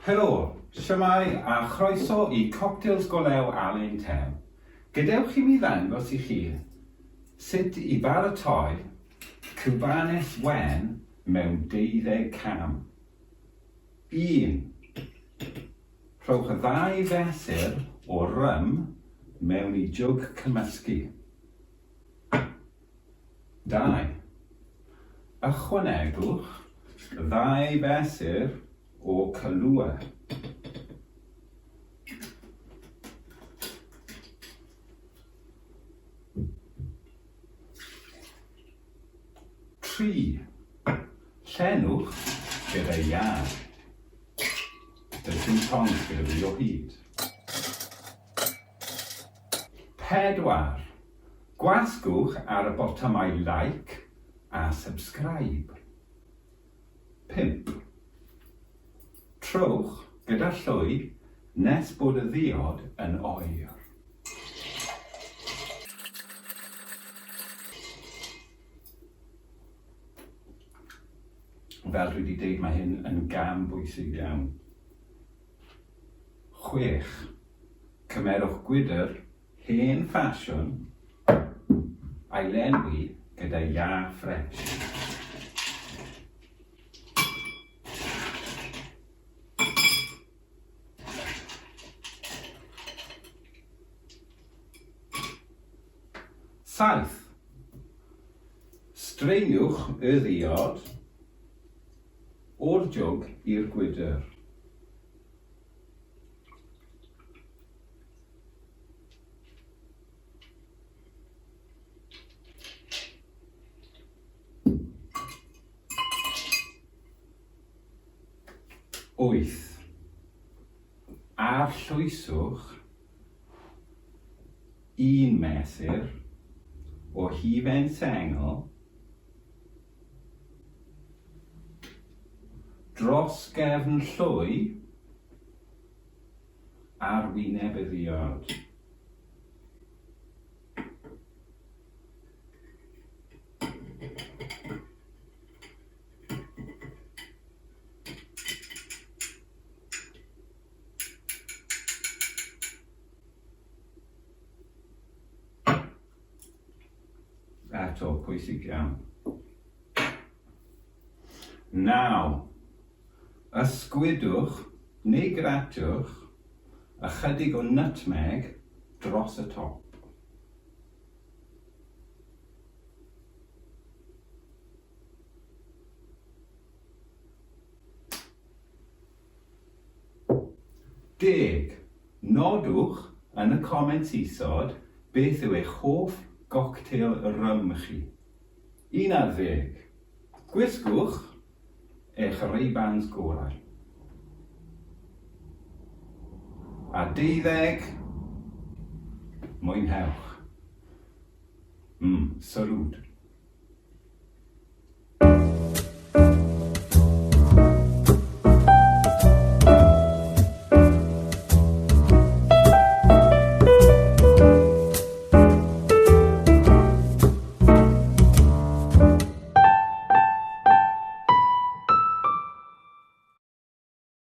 Helo, shwmae a chroeso i Coctels Go Lew Alun Tew. Gadewch i mi ddangos i chi sut i baratoi Cubanes wen mewn deuddeg cam. 1. Rhowch ddau fesur o rym mewn i jwg cymysgu. 2. Ychwanegwch ddau fesur o Kahlua. 3. Llenwch gyda iâ. Does dim tongs gyda fi o hyd. 4. Gwasgwch ar y botymau like a subscribe. 5. Trowch gyda llwy nes bod y ddiod yn oer. Fel dwi wedi deud, mae hyn yn gam bwysig iawn. 6. Cymerwch gwydr hen ffasiwn a'i lenwi gyda iâ ffres. 7. Straeniwch y ddiod o'r jwg i'r gwydr. 8. Arllwyswch un mesur o hufen sengl dros gefn llwy ar wyneb y ddiod. Eto, pwysig iawn. 9. Ysgwydwch neu gratiwch ychydig o nutmeg dros y top. 10. Nodwch yn y comments isod beth yw eich hoff goctel rym chi. 11. Gwisgwch eich Ray-Bans gorau. A deuddeg, mwynhewch. Mmm, salud.